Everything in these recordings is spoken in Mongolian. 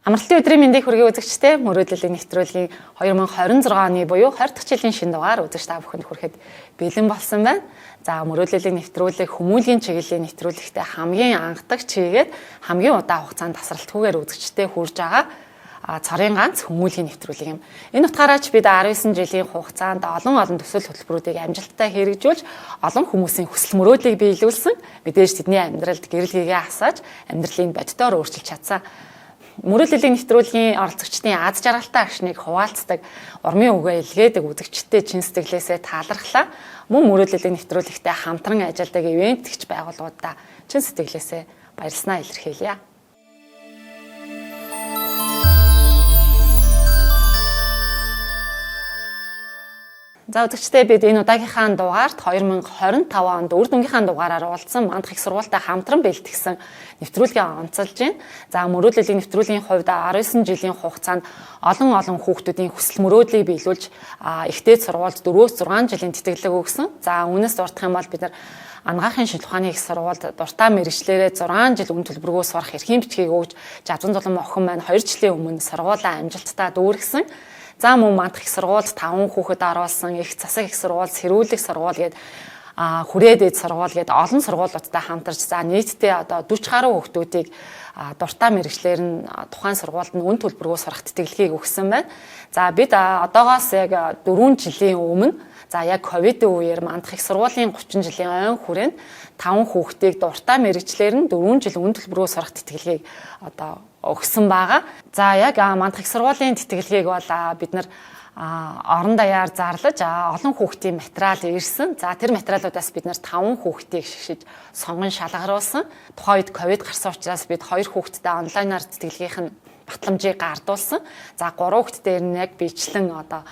Амралтын өдрийн мэндийг хүргэе үзэгчдээ. Мөрөөдлийн нэвтрүүлгийн 2026 оны буюу 20 дахь жилийн шинэ дугаар үзэгч та бүхэнд хүрэхэд бэлэн болсон байна. За, мөрөөдлийн нэвтрүүлэг хүмүүлгийн чиглэлийн нэвтрүүлэгтээ хамгийн анхдагч хийгээд хамгийн удаан хугацаанд тасралтгүйгээр үзэгчдээ хүрж байгаа цорын ганц хүмүүлгийн нэвтрүүлэг юм. Энэ утгаараа ч бид 19 жилийн хугацаанд олон олон төсөл хөтөлбөрүүдийг амжилттай хэрэгжүүлж, олон хүмүүсийн хүсэл мөрөөдлийг биелүүлсэн. Мэдээж тэдний амьдралд гэрэл гэгээ асааж, амьдралын бодитоор өөрчилж чадсан. Мөрөөдлийн нэвтрүүлгийн оролцогчдын аз жаргалтай агшныг хуваалцдаг, урмын үгээ илгээдэг үзэгчтэй чин сэтгэлээсээ талархлаа. Мөн мөрөөдлийн нэвтрүүлэгтээ хамтран ажилладаг ивент тэгч байгууллагуудаа чин сэтгэлээсээ баярласнаа илэрхийлье. За, үзэгчдээ, бид энэ удаагийнхаа дугаарт 2025 онд үр дүнгийнхаа дугаараар уулзсан Мандах их сургуультай хамтран бэлтгэсэн нэвтрүүлгээ онцолж байна. За, мөрөөдлийн нэвтрүүлгийн хувьд 19 жилийн хугацаанд олон олон хүүхдүүдийн хүсэл мөрөөдлийг биелүүлж, их дээд сургуульд 4-6 жилийн тэтгэлэг өгсөн. За, үүнээс дурдах юм бол бид нар Анагаахын шинжлэх ухааны их сургуульд дуртай мэргэжлээрээ 6 жил үн төлбөргүй сурах эрхийн бичгийг өгж, Жавзан зулан охин маань 2 жилийн өмнө сургуулаа амжилттай дүүргэсэн. За, мөн Мандах их сургуульд 5 хүүхэд оруулсан, их засаг их сургууль, сэрүүлэг сургууль гээд, хүрээ дээд сургууль гээд олон сургуулиудтай хамтарч, за, нийтдээ одоо 40 гаруй хүүхдүүдийг дуртай мэргэжлээр нь тухайн сургуульд нь үн төлбөргүй сурах тэтгэлгийг өгсөн байна. За, бид одоогоос яг 4 жилийн өмнө, за, яг ковидын үеэр Мандах их сургуулийн 30 жилийн ойн хүрээнд 5 хүүхдийг дуртай мэргэжлээр нь 4 жил үн төлбөргүй сурах тэтгэлгийг одоо өгсөн байгаа. За, яг Мандах их сургуулийн тэтгэлгийг бол бид нар орон даяар зарлаж, олон хүүхдийн материал ирсэн. За, тэр материалуудаас бид нар 5 хүүхдийг шигшиж сонгон шалгаруулсан. Тухайн үед ковид гарсан учраас бид 2 хүүхэдтэй онлайнаар тэтгэлгийнх нь батламжийг гардуулсан. За, 3 хүүхэд дээр нь яг биечлэн одоо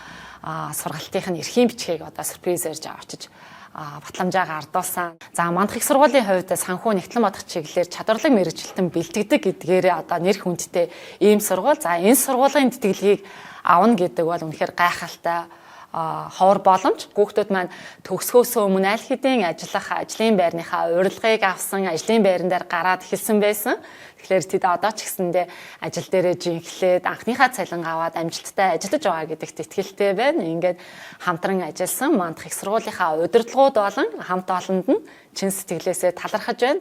сургалтынх нь эрхийн бичгийг одоо сюрпризээр очиж батламжаа гардуулсан. За, Мандах их сургуулийн хувьд санхүү нэгтлэн бодох чиглэлээр чадварлаг мэргэжилтэн бэлтгэдэг гэдгээрээ одоо нэр хүндтэй ийм сургууль. За, энэ сургуулийн тэтгэлгийг авна гэдэг бол үнэхээр гайхалтай ховор боломж. Хүүхдүүд маань төгсгөөсөө өмнө аль хэдийн ажиллах ажлын байрныхаа урилгыг авсан, ажлын байран дээр гараад эхэлсэн байсан. Тэгэхээр тэд одоо ч гэсэндээ ажил дээрээ жинхлээд, анхныхаа цалин аваад амжилттай ажиллаж байгаа гэдэгт итгэлтэй байна. Ингээд хамтран ажилласан Мандах их сургуулийнхаа удирдлагууд болон хамт олонд нь чин сэтгэлээсээ талархаж байна.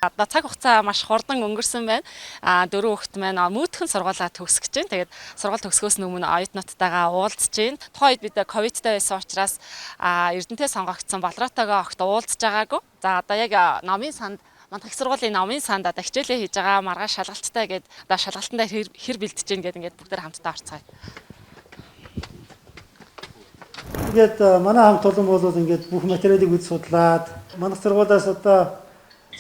Одоо цаг хугацаа маш хурдан өнгөрсөн байна. Дөрөв хүүхэд маань мүүдхэн сургуулаа төгсөж байна. Тэгээд сургууль төгсгөөс өмнө оюутнуудтайгаа уулзж байна. Тухайн үед бид ковидтай байсан учраас Эрдэнэтэй сонгогдсон Болроотойгоо огт уулзж байгаагүй. За, одоо яг номын санд, Мандах их сургуулийн номын санд одоо хичээлээ хийж байгаа, маргааш шалгалттай гээд, одоо шалгалтандаа хэр бэлдэж гин гээд ингээд бүгдээр хамтдаа орцгоё. Тэгээд манай хамт олон бол ингээд бүх материалыг үз судлаад Мандах сургуулиас одоо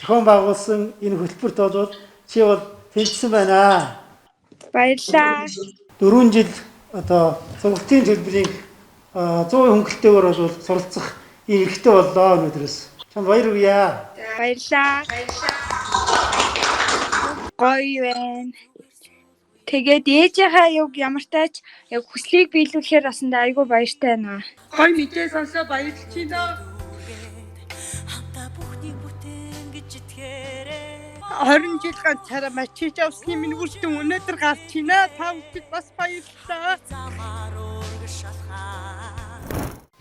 зохион байгуулсан энэ хөтөлбөрт бол чи бол тэнцсэн байна. Баярлалаа. 4 жил одоо сургалтын төлбөрийн 100% хөнгөлөлтөөр бол суралцах ийм эрхтэй боллоо өнөөдрөөс. Чамд баяр хүргье. Баярлалаа. Гоё байна. Тэгээд ээжийнхаа юг ямар тач яг хүслийг биелүүлэхээр басандаа айгүй баяртай байна. Гоё мэдээ сонсоо баярлж байна. 20 жил ганцаараа мачиж авсны минь үр дүн өнөөдөр гарч байна. Та бүхэнд бас баярлалаа.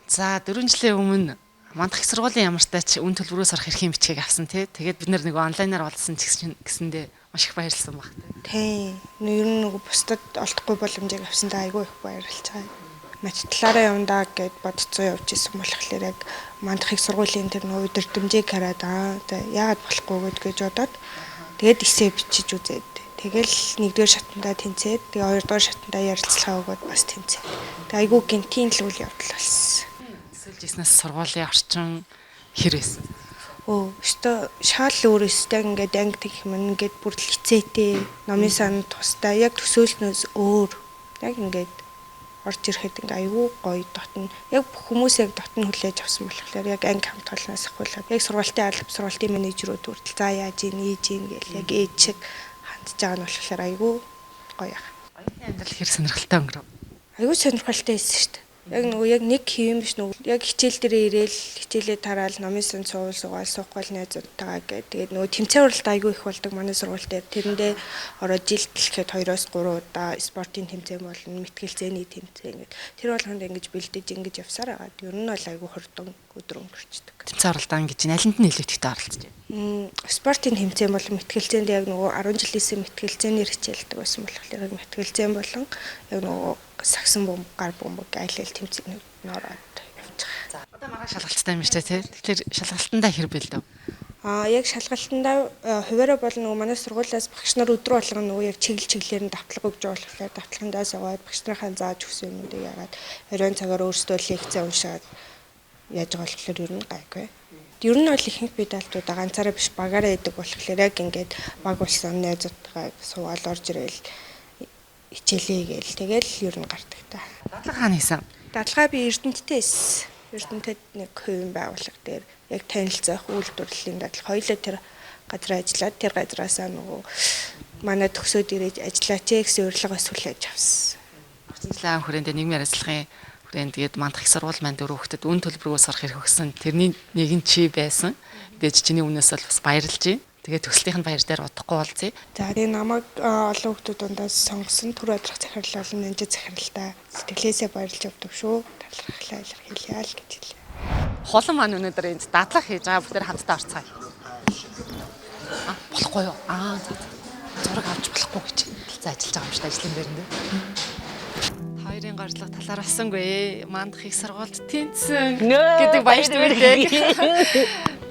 За, 4 жилийн өмнө Мандах их сургуулийн ямартай ч үн төлбөрөөр сурах эрхийн бичгийг авсан тий. Тэгээд бид нар нэг онлайнаар уулзсан ч гэсэндээ маш их баярлсан баг. Тий. Ер нь нөгөө бусдад олдохгүй боломжийг авсандаа айгүй их баярлж байгаа. Мач талаараа явандаа гэд бодцоо явж исэн болохоор яг Мандах их сургуулийн тэр нөгөө өдөрдмжийг хараад яагаад болохгүй гэж бодоод, тэгээд эсээ бичиж үзээд, тэгэл нэгдүгээр шатандаа тэнцээд, тэгээ хоёрдугаар шатандаа ярилцлага өгөөд бас тэнцээд. Тэгээ айгүй гинтийн л үйл явдал болсон. Төсөөлж ирснээс сургуулийн орчин хэр байсан? Өө, өстой шал өөр, өстой ингээд анги гэх юм ингээд бүр лицейтэй, номын сан тустай, яг төсөөлснөөс өөр. Яг ингээд орж ирэхэд ингээ айгүй гоё дотно. Яг бүх хүмүүс яг дотно хүлээж авсан болохоор яг анги хамт олноос ахуулаад яг сургалтын алба, сургалтын менежерүүд хүртэл за яаж ийн, ийж ийн гэл яг ээж шиг хандж байгаа нь болохоор айгүй гоё яах. Оюутны амьдрал хэр сонирхолтой өнгөрөв? Айгүй сонирхолтой байсан шүү дээ. Яг нөгөө яг нэг хэвэн биш, нөгөө яг хичээл дээрээ ирээл хичээлээ тараал номын сан суул суугаал суухгүй л найзуудтайгаа гээд тэгээд нөгөө тэмцээн уралдаа айгүй их болдог манай сургууль дээр. Тэрэндээ ороод жилд хэлэхэд 2-оос 3 удаа спортын тэмцээн болно, мэтгэлцээний тэмцээн гээд тэр болгонд ингэж бэлдэж ингэж явсаар байгаа. Ер нь бол айгүй хурдан өдөр өнгөрчдөг. Тэмцээн уралдаан гэж алинд нь илүү ихтэй оролцож байна? Спортын тэмцээн болон мэтгэлцээнд яг нөгөө 10 жилээс мэтгэлцээнээр хичээлдэг байсан болохоор яг мэтгэлцээн болон яг нөгөө сагсан бөмбөг, гар бөмбөг аль аль тэмцээнүүд нь ороод явж байгаа. За одоо маргааш шалгалттай юм шүү дээ, тий? Тэгэхээр шалгалтандаа хэр бэлдэв? Яг шалгалтандаа хуваараа бол нөгөө манай сургуулиас багш нар өдөр болгон нөгөө яг чиглэл чиглэлээр нь давтлага өгж байгаа болохоор давтлагандаа суугаад багш нарын зааж өгсөн юмнуудыг яагаад оройн цагаар өөрсдөө лекцээ уншаад яаж байгаа болохоор ер нь гайгүй. Ер нь бол ихэнх педалтуудаа ганцаараа биш багаараа идэг болохоор яг ингээд баг болсон найзуудтайгаа суугаад орж ирээл хичээлээ гээл тэгэл ер нь гардаг та. Дадлага хаана хийсэн? Дадлага би Эрдэнэттэй хийсэн. Эрдэнэтэд нэг хувийн байгууллага дээр яг танилцах үйлдвэрлэлийн дадлага хоёулаа тэр газар ажиллаад тэр газраасаа нөгөө манай төгсөөд ирээд ажиллаач ээ гэсэн урилгаас хүлээж авсан. 30 жилийн хүрээнд нийгмийн харилцагын хүрээнд тэгээд мандах их сургууль маань дөрөв хүүхдэд үн төлбөргүй сурах эрх өгсөн. Тэрний нэг нь чи байсан. Тэгээд чиний өмнөөс бол бас баярлж байна. Тэгээд төгсөлтийн баяр дээр удахгүй уулзъя. За тэгээ намайг олон хүүхдүүд дундаас сонгосон түр адрах захирал болон нанжид захиралтай сэтгэлээсээ баярлж явдаг шүү. Талархлаа илэрхийлье л гэж хэлье. Хулан маань өнөөдөр энд дадлага хийж байгаа, бүгдээр хамтдаа орцгаая. Болохгүй юу? Зураг авч болохгүй гэж. За ажиллаж байгаа юм шүү дээ ажлын байранд. Хоёрын горилго талаар бассангүй. Мандах их сургуульд тэнцсэн гэдэг баярт мэдээг.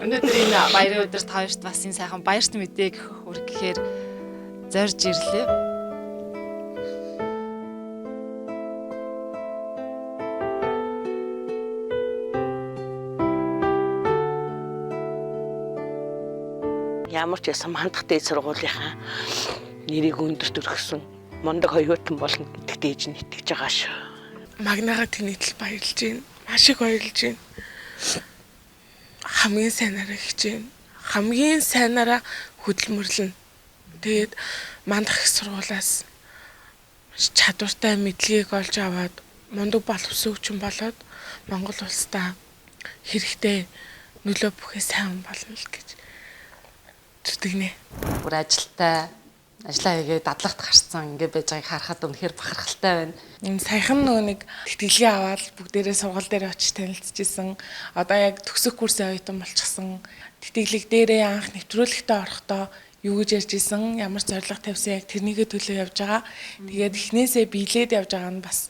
Өнөөдөр энэ баярын өдөрт хоёрт бас энэ сайхан баярт мэдээг хүргэхээр зорж ирлээ. Ямар ч байсан мандах дээд сургуулийнхаа нэрийг өндөрт өргөсөн мундаг оюутан болно гэдэгт ээж нь итгэж байгаа шүү. Магнаага тэнийтэл баярлж байна. Маш их баярлж байна. Хамгийн сайнараа хичээнэ. Хамгийн сайнараа хөдөлмөрлөнө. Тэгээд мандах их сургуулиас маш чадвартай мэдлэгийг олж аваад мундаг боловсрууччин болоод Монгол улсдаа хэрэгтэй нөлөө бүхээ сайн болно л гэж зүтгэнэ. Бүр ажилтай ажиллаа хийгээд дадлагт гарцсан ингэ байж байгааг харахад үнэхээр бахархалтай байна. Энэ саяхан нөгөө нэг тэтгэлгээ аваад бүгдээрээ сургууль дээр очиж танилцчихсэн. Одоо яг төгсөх курсын оюутан болчихсон. Тэтгэлэг дээрээ анх нэвтрүүлэгтээ орохдоо юу гэж ярьж исэн, ямар зорилго тавьсан яг тэрнийгээ төлөө явж байгаа. Тэгээд эхнээсээ биелээд явж байгаа нь бас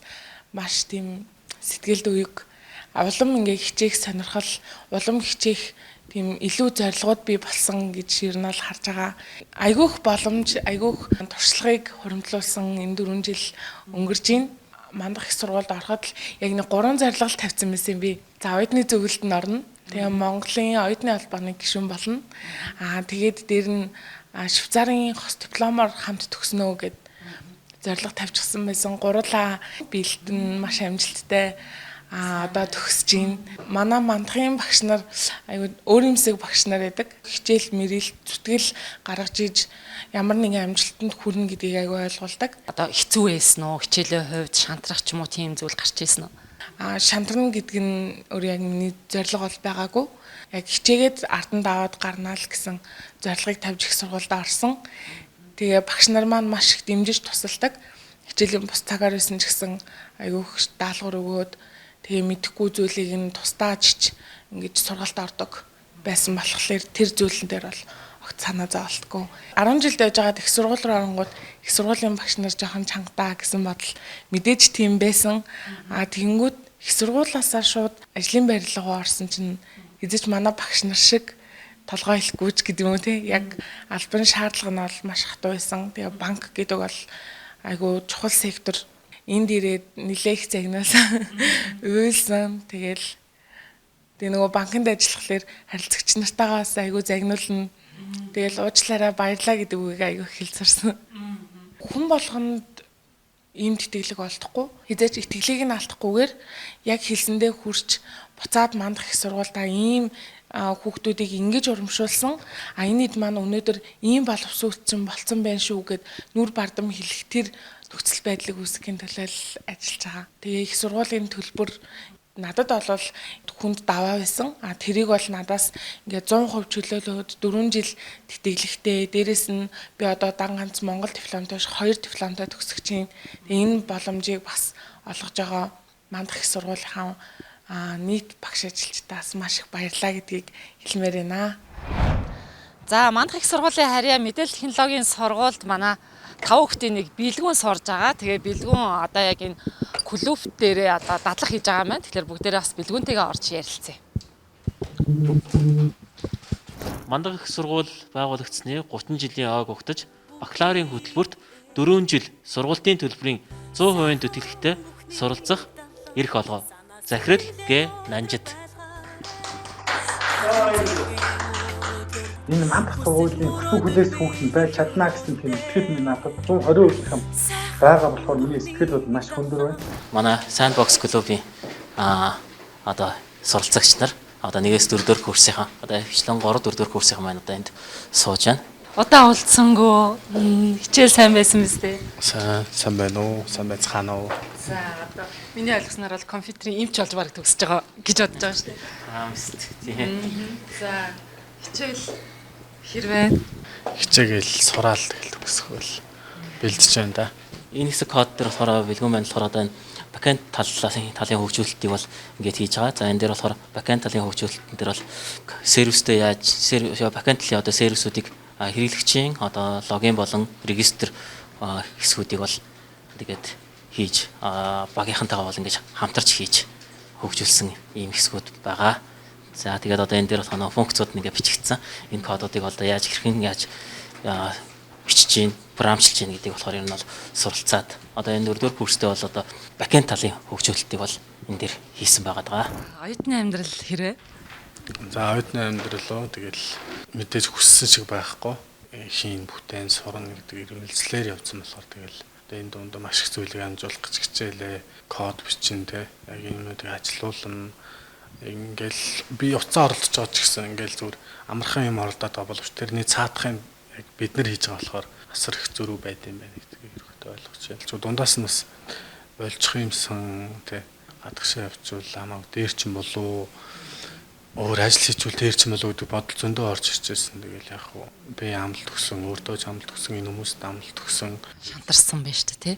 маш тийм сэтгэлд үег. Улам ингээ хичээх сонирхол, улам хичээх тийм илүү зорилгууд бий болсон гэж ер нь бол харж байгаа. Айгүйх боломж, айгүйх туршлагыг хуримтлуулсан энэ 4 жил өнгөрж байна. Мандах их сургуульд ороход л яг нэг 3 зорилго тавьсан байсан би. За оюутны зөвлөлд нь орно. Тэгээ Монголын оюутны холбооны гишүүн болно. Тэгээд дээр нь Швейцарын хос дипломоор хамт төгснө гэд зорилго тавьчихсан байсан. Гурлаа бэлтэн маш амжилттай. Одоо төгсөж байна. Манай мандахын багш нар айгүй өөр юмсэг багш нар байдаг. Хичээл мэрэл зүтгэл гаргаж иж ямар нэгэн амжилтанд хүрнэ гэдгийг айгүй ойлгуулдаг. Одоо хэцүү байсан уу? Хичээлийн хувьд шантрах ч юм уу тийм зүйл гарч ирсэн үү? Шантрна гэдэг нь өөр яг миний зорилго бол байгаагүй. Яг хичээгээд ардан даваад гарнаа л гэсэн зорилгыг тавьж их сургуульд орсон. Тэгээ багш нар маань маш их дэмжиж тусалдаг. Хичээлийн бус цагаар байсан ч гэсэн айгүй их даалгавар өгөөд тэгээ мэдэхгүй зүйлийг нь тусдаач ингэж сургалт ордог байсан болохоор тэр зүйлэн дээр бол огт санаа зоволтгүй. 10 жилд байж байгаад их сургууль руу оронгууд их сургуулийн багш нар жоохон чангадаа гэсэн бодол мэдээж тийм байсан. Тэгэнгүүт их сургуулиасаа шууд ажлын байрлал руу орсон чинь эзэж манай багш нар шиг толгой хэлэхгүй ч гэдэг юм уу те. Яг албан шаардлага нь бол маш хатуу байсан. Тэгээ банк гэдэг бол айгүй чухал сектор. Энд ирээд нилээх загнуулсан, уйлсан. Тэгэл тэгээ нөгөө банкнд ажиллахлаар харилцагч нартайгаа бас айгүй загнуулна. Тэгэл уучлаарай баярлаа гэдэг үгийг айгүй хэлж сурсан. Хүн болгонд ийм тэтгэлэг олдохгүй, хизээч итгэлийг нь алдахгүйгээр яг хэлсэндээ хүрч буцаад мандах их сургуульдаа ийм хүүхдүүдийг ингэж урамшуулсан. А энэ хэд маань өнөөдөр ийм боловсруучсан болцсон байна шүү гэд нүр бардам хэлэх тэр нөхцөл байдлыг үүсгэхийн төлөө л ажиллаж байгаа. Тэгээ их сургуулийн төлбөр надад бол хүнд даваа байсан. А тэрийг бол надаас ингээд 100% чөлөөлөөд 4 жил тэтгэлэгтэй. Дээрээс нь би одоо дан ганц Монгол дипломтой ш 2 дипломтой төгсөх чинь. Тэгээ энэ боломжийг бас олгож байгаа Мандах их сургуулийнхаа нийт багш ажилчдаас маш их баярлалаа гэдгийг хэлмээр байна. За Мандах их сургуулийн харьяа мэдээлэл технологийн сургуульд манай 5 хүүхдийн нэг бэлгүүн сурж байгаа. Тэгээ бэлгүүн одоо яг энэ клуб дээрээ одоо дадлах хийж байгаа юм байна. Тэгэхээр бүгдээрээ бас бэлгүүнтэйгээ орж ярилцъя. Мандах их сургууль байгуулагдсны 30 жилийн ойг угтаж бакалаврын хөтөлбөрт 4 жил сургуулийн төлбөрийн 100% тэтгэлэгтэй суралцах эрх олгов. Захирал Г. Нанжид. Энэ Мандах сургуулийн хүсүү хүлээс хүүхэн байж чадна гэсэн тийм итгэл минь надад 120% юм байгаа болохоор миний сэтгэл бол маш өндөр байна. Манай Sandbox клубын одоо суралцагч нар одоо 1-ээс 4-р курсынхаа одоо хвчлэн 3-4-р курсынхаа маань одоо энд сууж байна. Удаан уулзсангүй хичээл сайн байсан биз дээ? Сайн байна уу? Сайн байцгаана уу? За одоо миний ойлгосноор бол компьютерийн эмч болж бараг төгсөж байгаа гэж бодож байгаа шүү дээ. Аа мэт. Тийм. За хичээл хэр байна? Хичээгээл сураал тэгэл төгсгөөл бэлдэж байна да. Энэ хэсэг код дээр болохоор бэлгүүн маань болохоор одоо энэ backend талын хөгжүүлэлтийг бол ингээд хийж байгаа. За энэ дээр болохоор backend талын хөгжүүлэлтэн дээр бол сервистэй яаж backend талын одоо сервисүүдийг хэрэглэгчийн одоо login болон регистр хэсгүүдийг бол тэгээд хийж багийнхантайгаа бол ингэж хамтарч хийж хөгжүүлсэн ийм хэсгүүд байгаа. За тэгээд одоо энэ дээр болохоор функцууд нь ингээд бичигдсэн. Энэ кодуудыг одоо яаж хэрхэн яаж бичиж гин, програмчилж гин гэдгийг болохоор ер нь бол суралцаад одоо энэ дөрөвдүгээр курстэй бол одоо backend талын хөгжүүлэлтийг бол энэ дээр хийсэн байгаа даа. Оюутны амьдрал хэрэг? За оюутны амьдрал уу тэгэл мэдээж хүссэн шиг байхгүй. Хийн бүтээн сурна гэдэг ирмэлзлээр явсан болохоор тэгэл энэ дунд маш их зүйлийг амжуулах гэж хичээлээ, код бичин те. Яг юмнуудыг ажилуулна. Ингээл би уцаа оролдож байгаа ч гэсэн ингээл зүгээр амархан юм оролдоод байгаа боловч тэрний цаадах юм яг бид нар хийж байгаа болохоор асар их зөрүү байд юм байна гэдгийг ерөөхдөө ойлгож байна. Зүгээр дундаас нь бас болчих юмсан те. Гадагшаа явуул амааг дээр ч юм болов өөр ажил хийчихвэл тэр ч юм болов гэдэг бодол зөндөө орж ирчихсэн. Тэгэл яг хуу би амлалт өгсөн, өөртөө ч амлалт өгсөн, энэ хүмүүст амлалт өгсөн. Шантарсан байна шүү дээ, тий?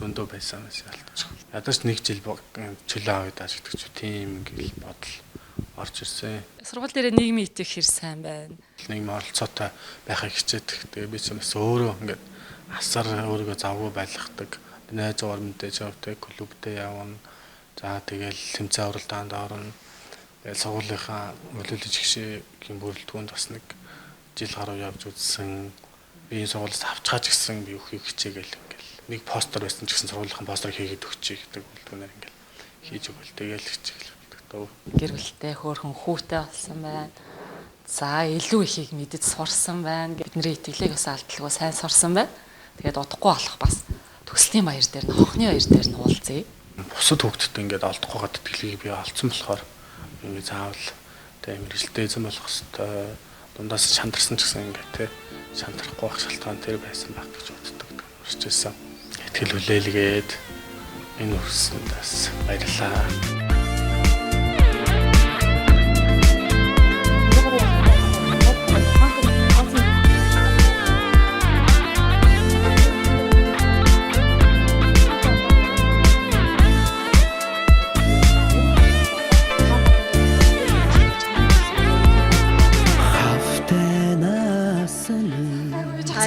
Зөндөө байсан байсан ялтчих. Ядаж нэг жил чөлөө авъя даа гэдэг ч тийм ингээл бодол орж ирсэн. Сургууль дээр нийгмийн итгэх хэр сайн байна? Нийгмийн оролцоотой байхыг хичээдэг. Тэгээ би ч бас өөрөө ингээд асар өөрийгөө завгүй байлгадаг. Найз зураг мэдээж явдаг, клубдээ явна. За тэгэл тэмцээн уралдаанд орно. Тэгэл сургуулийнхаа хөлөөлөж гişгийн бүрэлдэхүүнд бас нэг жил гаруй явж үзсэн. Би энэ сургуулиас авчхаач гэсэн би өгөхийг хичээгээл ингээл нэг постэр байсан ч гэсэн сургуулийнхаа постерыг хийгээд өгчий гэдэг бүрэлдэхүүнээр ингээл хийж өгөөл тэгэл хичээл болдог. Гэр бүлтэй хөөрхөн хүүтэй болсон байна. За илүү ихийг мэдэж сурсан байна. Бидний итгэлийг бас алдалгүй сайн сурсан байна. Тэгээд удахгүй болох бас төгслийн баяр дээр нь хонхны баяр дээр нь уулзъя. Бусад хүүхдэд ингээд олдохгүй гад итгэлийг би олцсон болохоор ингээд заавал тэ мэргэжилтэй эзэн болох хэвээр дундаас шантарсан ч гэсэн ингээд тэ шантрахгүй байх шалтгаан тэр байсан байх гэж боддог. Урьдчилсан итгэл хүлээлгээд энэ үрсэнд бас баярлалаа.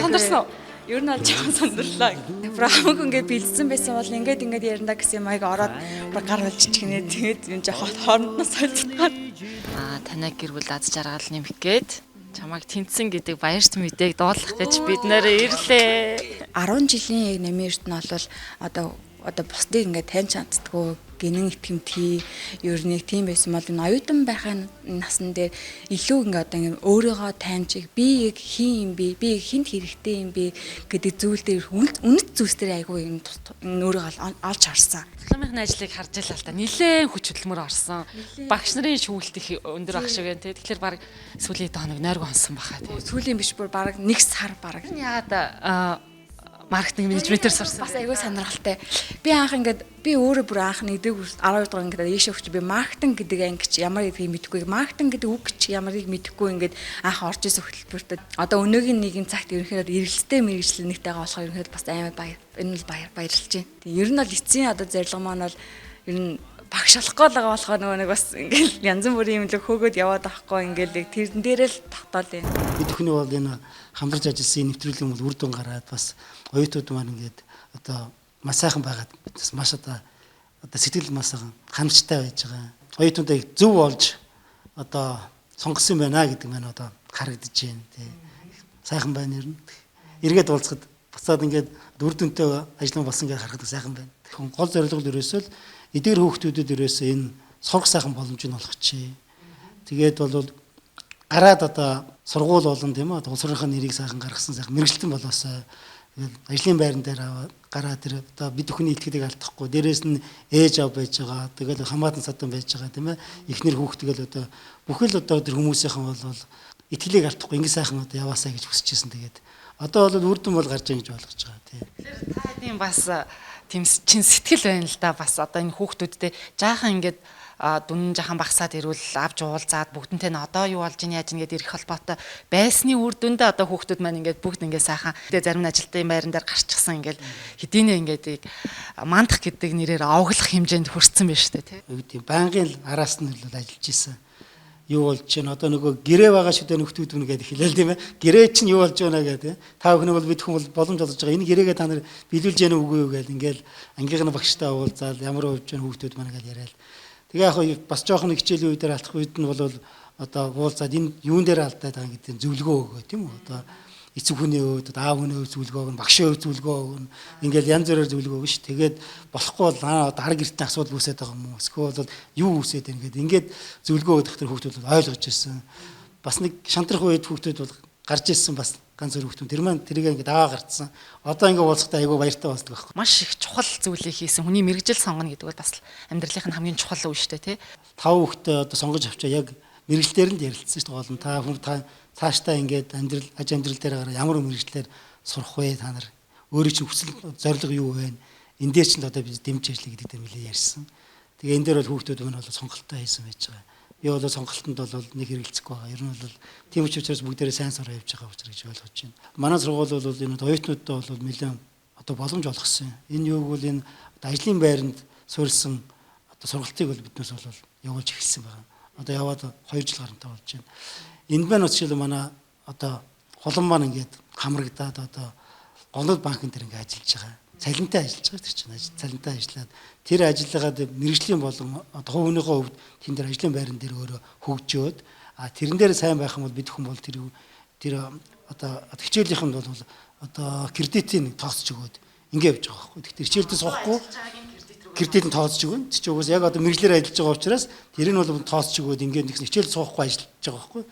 Сандарсан уу? Ер нь бол жоохон сандарлаа. Бүр хамаагүй ингээд бэлдсэн байсан бол ингээд ингээд ярина гэсэн юм аяг ороод бүр гар болж чихнэ. Тэгээд юм жоохон хооронд нь солилцоод. Аа танай гэр бүл аз жаргал нэмэх гээд чамайг тэнцсэн гэдэг баярт мэдээг дуулах гэж бид нэр ирлээ. 10 жилийн яг намын эрт нь бол одоо одоо бусдыг ингээд таньж чаддгүй, гинэн итгэмтгий ер нь тийм байсан бол энэ оюутан байхын насн дээр илүү ингээд одоо ингээд өөрийгөө таньж, би яг хин юм бэ, би хинт хэрэгтэй юм бэ гэдэг зүйл дээр, үнэт зүйлс дээр айгүй юм өөрийгөө олж харсан. Дипломын ажлыг харж байлаа л та. Нилээн хүч хөдөлмөр орсон. Багш нарын шүүлт их өндөр ах шиг байна те. Тэгэхээр баг сүүлийн хоног нойргүй онсон баха те. Сүүлийн биш, бүр баг 1 сар баг. Яагаад маркетинг менежментээр сурсан? Бас айгүй сонирхолтой. Би анх ингээд би өөрөө бүр анх нэгдэг 12 дугаар ингээд ийшээ өгч би маркетинг гэдэг анги чи ямар гэдгийг мэдэхгүй, маркетинг гэдэг үг чи ямарыг мэдэхгүй ингээд анх орж исэн хөтөлбөртөд одоо өнөөгийн нийгэм цагт ерөнхийдөө эргэлттэй мэргэжил нэгтэйгээ болохоор ерөнхийдөө бас амар баяр энэ бол баярлж байна. Тийм ер нь бол эцсийн одоо зорилго маань бол ер нь багш болохгүй л байгаа болохоор нөгөө нэг бас ингээл янз бүрийн юм л хөөгөөд яваад байхгүй ингээл яг тэрэн дээрээ л тогтоол юм. Бид бүхний бол энэ хамтарч ажилласан нэвтрүүлэг бол үр дүн гараад бас оюутнууд маань ингээд одоо маш сайхан байгаад бас маш одоо сэтгэл маш сайхан ханамжтай байж байгаа. Оюутнуудыг зөв олж одоо сонгосон байна гэдэг маань одоо харагдаж байна тий. Сайхан байна ер нь. Эргээд уулзахад буцаад ингээд үр дүнтэй ажиллан болсон гэж харахад сайхан байна. Гол зорилго нь ерөөсөө л эдгээр хүүхдүүдэд ерөөсөө энэ сурах сайхан боломжийг олгочихъя. Тэгээд бол гараад одоо сургууль болон тийм үү улс орныхоо нэрийг сайхан гаргасан сайхан мэргэжилтэн болоосоо. Тэгээд ажлын байран дээр гараа тэр одоо бид бүхний итгэлийг алдахгүй. Дээрээс нь ээж аав байж байгаа. Тэгэл хамаатан садан байж байгаа тийм ээ. Эхнэр хүүхд тэгэл одоо бүхэл одоо тэр хүмүүсийнхэн бол итгэлийг алдахгүй ингэ сайхан одоо яваасаа гэж хүсэж байсан. Тэгээд одоо бол үр дүн бол гарч байгаа гэж ойлгож байгаа тийм. Тэгэхээр та хэдийн бас тийм чин сэтгэл байна л да. Бас одоо энэ хүүхдүүдтэй жаахан ингээд дүн жаахан багасаад ирвэл авч уулзаад бүгдэнтэй нь одоо юу болж ийн яаж ийн гэдээ ирэх холбоотой байсны үр дүндээ одоо хүүхдүүд маань ингээд бүгд ингээд сайхан тэгээ зарим нь ажилтны байран дээр гарчихсан ингээд хэдийнэ ингээд мандах гэдэг нэрээр овоглох хэмжээнд хүрсэн байж тээ тий. Юу гэдэг байнгын араас нь л ажиллаж исэн. Юу болж чинь одоо нөгөө гэрээ байгаа шүү дээ нөхдүүд мөн гэдэг хэлээл тийм ээ. Гэрээ чинь юу болж байна гэдэг. Та бүхэн бол бид хүн бол боломж олгож байгаа. Энэ гэрээгээ та нар биелүүлж яана үгүй юу гэл ингээл ангийнх нь багштай уулзаал ямар болж байна хүүхдүүд маань гэж яриад. Тэгээ яг бас жоохон хичээлийн үе дээр алдах үед нь бол одоо уулзаад энэ юун дээр алдаад байгаа гэдэг зөвлөгөө өгөө тийм үү. Одоо эцэг хүний хувьд, аав хүний хувьд зөвлөгөө өгнө, багшийн хувьд зөвлөгөө өгнө. Ингээл янз бүрээр зөвлөгөө өгнө ш. Тэгээд болохгүй бол одоо ар гэртээ асуудал үүсээд байгаа юм уу? Эсвэл бол юу үүсээд байна гэдэг. Ингээд зөвлөгөө өгөх тэр хүүхдүүд бол ойлгож ирсэн. Бас нэг шантрах үед хүүхдүүд бол гарч ирсэн бас ганц өөр хүүхдүүд. Тэр маань тэрийг ингээд аваа гарцсан. Одоо ингээд уулзахдаа айгүй баяртай болдог байхгүй. Маш их чухал зүйлийг хийсэн. Хүний мэргэжил сонгоно гэдэг бол бас амьдралынх нь хамгийн чухал үе шүү дээ, тий. 5 хүүхдээ одоо сонгож авчаа яг мэргэжлээр нь ярилцсан шүү дээ. Гол нь та хүн та цаашдаа ингээд амьдрал аж амьдрал дээр гараа ямар мэргэжлээр сурах вэ та нар өөрийн чинь хүсэл зорилго юу вэ? Энэ дээр чинь одоо бид дэмж ажиллая гэдэг дээр нэлээд ярьсан. Тэгээ энэ дээр бол хүүхдүүд мань бол сонголтоо хийсэн байж байгаа. Би бол сонголтонд бол нэг хэрэгэлцэхгүй байгаа. Ер нь бол тийм учраас бүгдээрээ сайн сураа явж байгаа учраас гэж ойлгож байна. Манай сургууль бол энэ оюутнуудад бол нэлээд одоо боломж олгосон. Энэ юуг бол энэ ажлын байранд суурилсан одоо сургалтыг бол биднээс бол явуулж эхэлсэн байгаа. Одоо яваад 2 жил гарантай болж байна. Энд маань жишээл манай одоо хулан маань ингээд хамрагдаад одоо голод банкн дээр ингээд ажиллаж байгаа. Цалинтай ажиллаж байгаа тэр чинь цалинтай ажиллаад тэр ажиллагаад мэргэжлийн болон одоо хувь хүнийхээ хувьд тэн дээр ажлын байран дээр өөрөө хөгжөөд тэрэн дээр сайн байх юм бол бид хүн бол тэр одоо хичээлийнхэнд бол одоо кредитийг тооцож өгөөд ингэ явж байгаа байхгүй. Тэгэхээр хичээлдээ суухгүй кредит нь тооцож өгнө. Тэр чинь угсаа яг одоо мэргэжлээр ажиллаж байгаа учраас тэр нь бол тооцож өгөөд ингээд нэгсэн хичээл суухгүй ажиллаж байгаа байхгүй.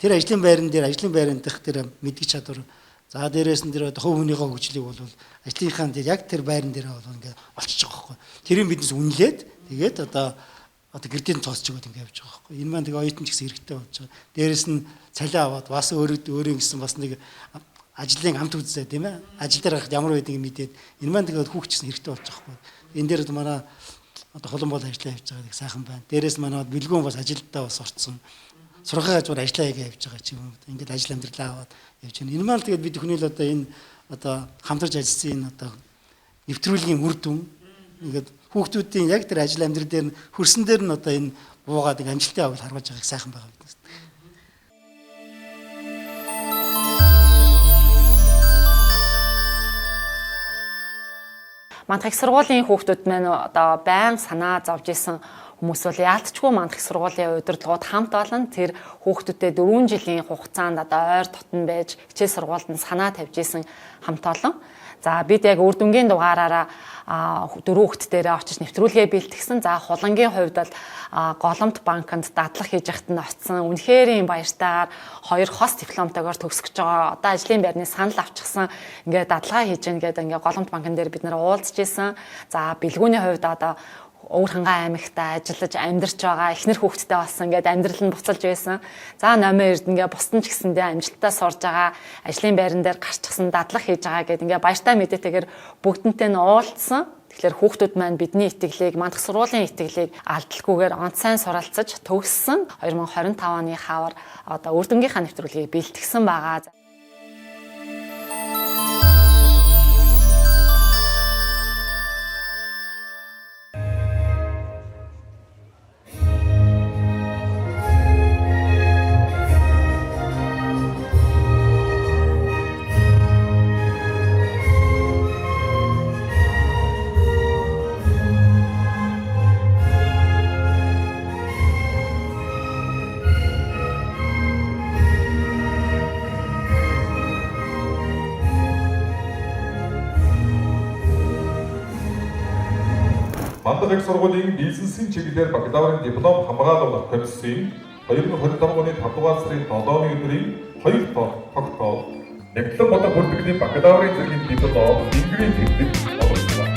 Тэр ажлын байран дээр ажлын байран дах тэр мэдгий чадвар за дээрээс нь тэр хувь хүнийхээ хөгжлийг бол ажлынхаа дээр яг тэр байран дээр бол ингээд олчиж байгаа байхгүй. Тэрийг биднес үнэлээд тэгээд одоо кредит нь тооцож өгөөд ингээд явж байгаа байхгүй. Энэ маань тэгээ оюутан ч гэсэн хэрэгтэй болж байгаа. Дээрээс нь цалин аваад бас өөрөө гэсэн бас нэг ажлын амт үзээ тийм ээ. Ажил дээр гарахад ямар байдгийг мэдээд энэ маань тэгээд хүүхд ч гэсэн хэрэгтэй болж байгаа байхгүй. Энэ дээр манай одоо хулан бол ажиллаа явж байгаа нэг сайхан байна. Дээрээс манай бэлгүүн бас ажилдаа бас орцсон. Сургахын хажуугаар ажиллаа хийгээ явж байгаа ч юм уу. Ингээд ажил амьдралаа аваад явж байна. Энэ маань тэгээд бид бүхний л одоо энэ одоо хамтарч ажилласан энэ одоо нэвтрүүлгийн үр дүн ингээд хүүхдүүдийн яг тэр ажил амьдрал дээр нь хөрсөн дээр нь одоо энэ буугаад ингээ амжилттай авал харгаж байгааг сайхан байгаа биднес. Мандах их сургуулийн хүүхдүүд маань одоо байн санаа зовж исэн хүмүүс бол яалтчгүй мандах их сургуулийн удирдлагууд хамт олон тэр хүүхдүүдэд 4 жилийн хугацаанд одоо ойр дотн байж хичээл сургуульд нь санаа тавьж исэн хамт олон. За бид яг үр дүнгийн дугаараараа Дөрөв хүүхэд дээрээ очиж нэвтрүүлгээ бэлтгэсэн. За, Хулангийн хувьд бол Голомт банкнд дадлах хийж яхад нь очсон. Үнэхээр юм баяртайгаар хоёр хос дипломтойгоор төгсөж байгаа. Одоо ажлын байрны санал авчихсан. Ингээд дадлага хийж гин гэдэг ингээд Голомт банкн дээр бид нэр уулзж исэн. За, Бэлгүүний хувьд одоо Өвөр Хангай аймагта ажиллаж амьдарч байгаа, эхнэр хүүхэдтэй болсон, ингээд амьдрал нь буцалж байсан. За, Номын Эрдэнэ ингээд бусдын ч гэсэндээ амжилттай сурж байгаа, ажлын байран дээр гарчихсан, дадлах хийж байгаа гэд ингээд баяртай мэдээтэйгээр бүгдэнтэй нь уулзсан. Тэгэхээр хүүхдүүд маань бидний итгэлийг, Мандах сургуулийн итгэлийг алдалгүйгээр онц сайн суралцаж төгссөн. 2025 оны хавар одоо үр дүнгийнхаа нэвтрүүлгийг бэлтгэсэн байгаа. Мандах их сургуулийн бизнесийн чиглэлээр бакалаврын диплом хамгаалуулах комиссийн 2025 оны 5 дугаар сарын 7-ны өдрийн 2 дахь тогтоол Нэгтлэн бодох бүртгэлийн бакалаврын зэргийн диплом Тэнгэрийн техник олгосон.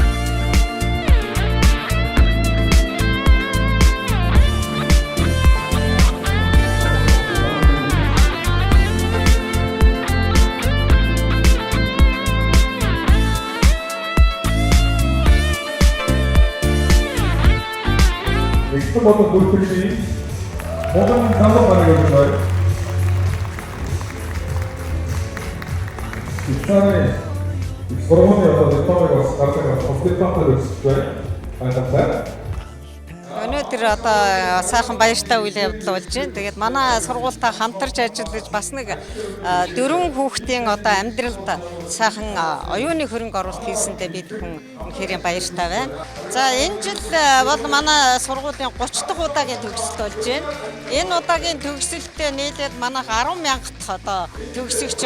Нэгтлэн бодох бүртгэлийн Модон залуу гардаг байна. Швейцарын их сургуулийн одоо дипломыг бас гардаг бас дипломтой өсөж байна. Гайхалтай. Өнөөдөр одоо сайхан баяртай үйл явдал болж байна. Тэгээд манай сургуультай хамтарч ажиллаж бас нэг дөрвөн хүүхдийн одоо амьдралд сайхан оюуны хөрөнгө оруулалт хийсэндээ бид хүн үнэхээр баяртай байна. За, энэ жил бол манай сургуулийн 30 дахь удаагийн төгсөлт болж байна. Энэ удаагийн төгсөлтөд нийлээд манайх 10 мянгат одоо төгсөгч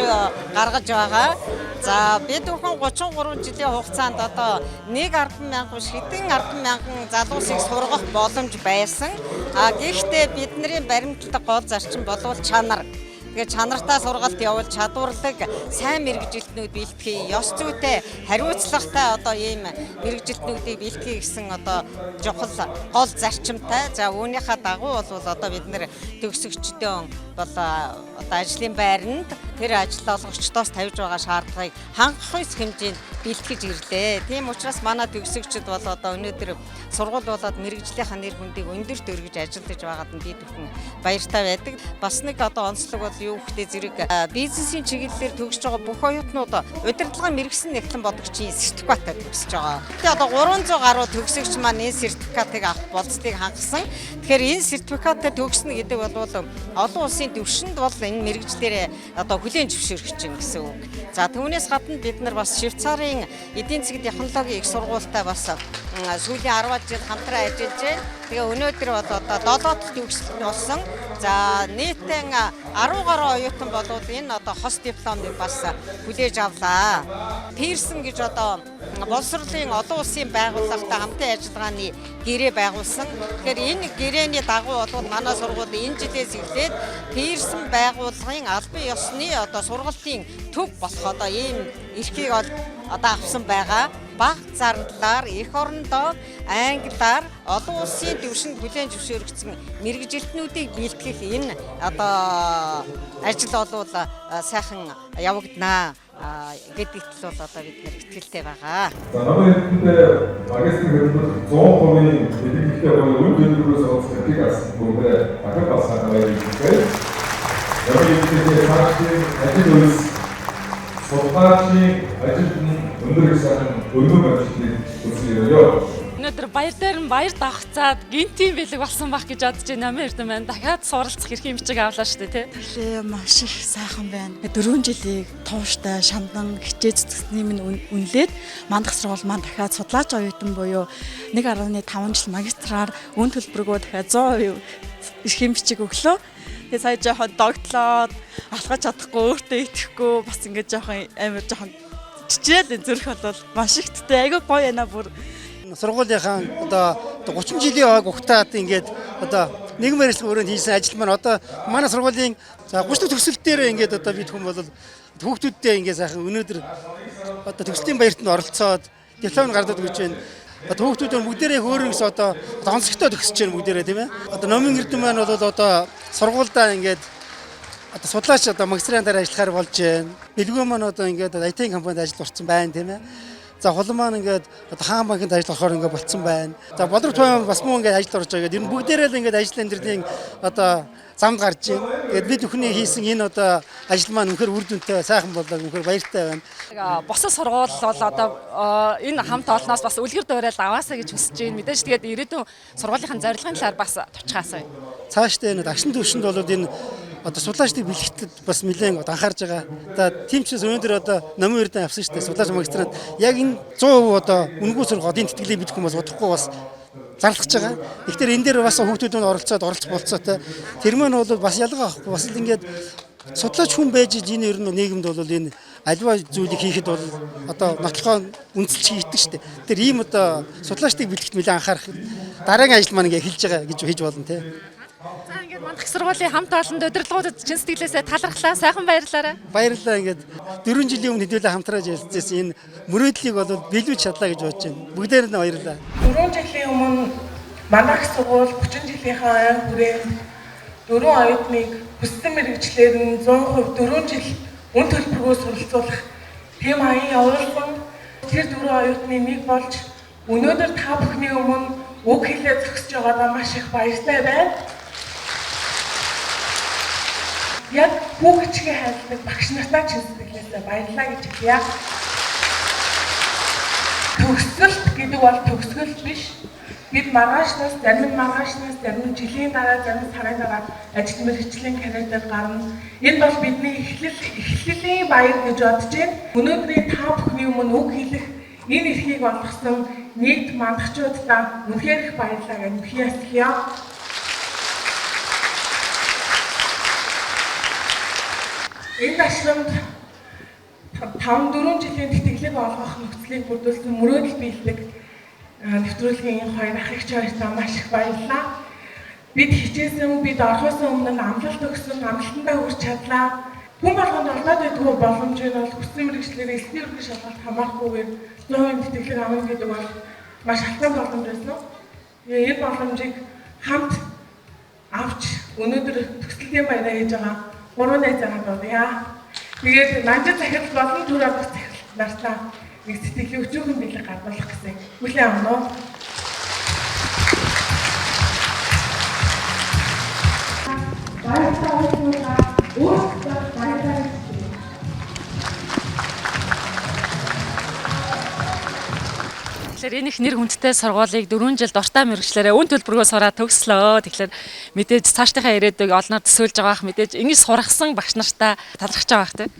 гаргаж байгаа. За, бид бүхэн 33 жилийн хугацаанд одоо 1 10 мянган биш, хэдэн 10 мянган залуусыг сургах боломж байсан. А гэхдээ бидний баримталдаг гол зарчим болвол чанар. Тэгээд чанартай сургалт явуул чадварлаг сайн мэргэжилтнүүд бэлтгэе, ёс зүйтэй, хариуцлагатай одоо ийм мэргэжилтнүүдийг бэлтгэе гэсэн одоо чухал гол зарчимтай. За, үүнийхээ дагуу бол одоо бид нэр төгсөгчдөө бол одоо ажлын байранд тэр ажил олгогчдоос тавьж байгаа шаардлагыг хангах хэмжээнд бэлтгэж ирлээ. Тийм учраас манай төгсөгчд бол одоо өнөөдөр сургууль болоод мэргэжлийнхаа нэр хүндийг өндөрт өргөж ажиллаж байгаад нь бид бүхэн баяртай байдаг. Бас нэг одоо онцлог бол юу гэхтэй зэрэг бизнесийн чиглэлээр төгсөж байгаа бүх оюутнууд удирдлагын мэргэсэн нэгтлэн бодогчийн сертификаттай төгсөж байгаа. Тэгээ одоо 300 гаруй төгсөгч маань энэ сертификатыг авах болцлыг хангасан. Тэгэхээр энэ сертификаттай төгснө гэдэг бол олон улсын түвшинд бол энэ мэргэжлээр одоо хүлээн зөвшөөрөх чинь гэсэн үг. За, түүнээс гадна бид нар бас Швейцарын эдийн засгийн технологийн их сургуультай бас сүүлийн 10 жил хамтран ажиллаж байна. Тэгээ өнөөдөр бол одоо 7 дахь төгсөлт нь болсон. За, нийтэн 10 гаруй оюутан болвол энэ одоо хос дипломыг бас хүлээж авлаа. Pearson гэж одоо боловсролын олон улсын байгууллагатай хамтын ажиллагааны гэрээ байгуулсан. Тэгэхээр энэ гэрээний дагуу бол манай сургууль энэ жилээс эхлээд Pearson байгууллагын албан ёсны одоо сургалтын төв болох одоо ийм эрхийг одоо авсан байгаа. Бага зардлаар эх орондоо англиар олон улсын түвшинд хүлээн зөвшөөрөгдсөн мэргэжилтнүүдийг бэлтгэх энэ одоо ажил бол сайхан явагдана гэдэгт л бол одоо бид нэр итгэлтэй байгаа. За, намын эрдэмтдээ магистр хөтөлбөр 100% бэлэтгэлтэй буюу үн төлбөрөөс онцлогыг авсан бүгдээ дахин бас санаа хэлье. Намын эрдэмтдээ цаашдын ажил үйлс, судалгаачийн ажилд нь өндөр их сайхан өргөн амжилтыг хүсье. Өнөөдөр баяр дээр нь баяр давхцаад гинтийн бэлэг болсон байх гэж бодож байна. Намын Эрдэнэ маань дахиад суралцах эрхийн бичиг авлаа шүү дээ, тий. Тэглээ маш их сайхан байна. 4 жилийг тууштай шандан хичээж зүтгэсний минь үнэлээд Мандах сургууль маань дахиад судлаач оюутан буюу 1.5 жил магистраар үн төлбөргөө дахиад 100% эрхийн бичиг өглөө. Тэгээ сая жоохон догтлоод алхаж чадахгүй, өөртөө итгэхгүй, бас ингээд жоохон амар жоохон Өвччихээ л зүрх бол маш их ттэй айгүй гоё байна бүр. Сургуулийнхаа одоо 30 жилийн ойг угтаад ингээд одоо нийгмийн барилгын өрөөнд хийсэн ажил маань одоо манай сургуулийн за 30 дахь төгсөлт дээр ингээд одоо бид хүн бол хүүхдүүдтэй ингээд сайхан өнөөдөр одоо төгслийн баярт нь оролцоод диплом гаргадаг гэж байна. Одоо хүүхдүүд бүгдээрээ хөөрөн гэсэн одоо онцгойтой төгсөж байна бүгдээрээ, тийм ээ. Одоо номын эрдэм маань бол одоо сургуульдаа ингээд одоо судлаач одоо магистрантаар ажиллахаар болж байна. Бэлгүү маань одоо ингээд IT компанид ажил орсон байна, тийм ээ. За хулан маань ингээд одоо хаан банкнд ажил орохоор ингээд болцсон байна. За Бодрог туяа бас мөн ингээд ажил орж байгаа. Ер нь бүгдээрээ л ингээд ажил амьдралын одоо замд гарч байна. Тэгээд бид бүхний хийсэн энэ одоо ажил маань үнэхээр үр дүнтэй сайхан боллоо. Үнэхээр баяртай байна. Босод сургууль бол одоо энэ хамт олноос бас үлгэр дуурайл аваасаа гэж хүсэж байна. Мэдээж тэгээд ирээдүйн сургуулийнхын зорилгын талаар бас товчхаасаа. Цаашдаа энэ агшин төвшөнд бол энэ одоо судлаачдыг бэлтгэхэд бас нэлээд анхаарч байгаа. За тийм ч өнөөдөр одоо номын эрдэм авсан шүү дээ. Судлаач магистрант яг энэ 100% одоо үнэгүй сурах одын тэтгэлийг бид хүмүүс удахгүй бас зарлах гэж байгаа. Тэгэхээр энэ дээр бас хүүхдүүд нь оролцоод оролцох болцоотой. Тэр маань бол бас ялгаа авахгүй. Бас л ингээд судлаач хүн байж энэ ер нь нийгэмд бол энэ альва зүйлийг хийхэд бол одоо нотлохоо үнэлж хийдэг шүү дээ. Тэр ийм одоо судлаачдыг бэлтгэхэд нэлээд анхаарах дараагийн ажил маань ингээд эхэлж байгаа гэж хийж болно те. За ингээд Мандах сургуулийн хамт олонд удирдлагуудад чин сэтгэлээсээ талархлаа. Сайхан баярлалаа. Баярлалаа. Ингээд 4 жилийн өмнө хэдүүлээ хамтраж ажилласан энэ мөрөөдлийг бол биелүүлж чадлаа гэж бодож байна. Бүгдээр нь баярлалаа. 4 жилийн өмнө Мандах сургууль 30 жилийнхаа ой хүрээнд 4 оюутныг хүссэн мэргэжлээр нь 100% 4 жил үн төлбөргүй суралцуулах тийм аян явуулсан. Тэр 4 оюутны нэг болж өнөөдөр та бүхний өмнө үг хэлээ зогсож байгаадаа маш их баяртай байна. Яг хүүхчгээ хайрладаг багш нартаа чин сэтгэлээсээ баярлалаа гэж хэлье. Төгсөлт гэдэг бол төгсгөл биш. Бид маргаашнаас, зарим нь маргаашнаас, зарим нь жилийн дараа, зарим нь сарын дараа ажил мэргэжлийн карьерээр гарна. Энэ бол бидний эхлэлийн баяр гэж бодож байна. Өнөөдрийн та бүхний өмнө үг хэлэх энэ эрхийг олгосон нийт мандахчуудаа үнэхээр их баярлалаа гэж мөхий ясгая. Энэ ташрамд 5-4 жилийн тэтгэлэг олгох нөхцөлийг бүрдүүлсэн мөрөөдөл биелдэг нэвтрүүлгийн энэ хоёр ах эгч хоёртаа маш их баярлалаа. Бид хичээсэн, бид орохоос өмнө нь амлалт өгсөн, амлалтандаа хүрч чадлаа. Хүн болгонд олдоод байдгүй боломж нь бол хүссэн мэргэжлээр элсний өргөн шалгалт хамаарахгүйгээр 100% тэтгэлэг авна гэдэг бол маш албан боломж байсан. Тэгээ энэ боломжийг хамт авч өнөөдөр төгсөлтийн баяраа хийж байгаа 3 найзаагаа дуудъя. Тэгээд нанжид захирал болон төр албах захирал нартаа нэг сэтгэлийн өчүүхэн бэлэг гардуулах гэсэн хүлээн авна уу? Баярлалаа өөрсдөө баярлалаа. Тэгэхээр энэ их нэр хүндтэй сургуулийг 4 жил дуртай мэргэжлээрээ үн төлбөргөө сураад төгслөө. Тэгэхээр мэдээж цаашдынхаа ирээдүйг олноор төсөөлж байгаа бах, мэдээж ингэж сургасан багш нартаа талархаж байгаа бах тийм.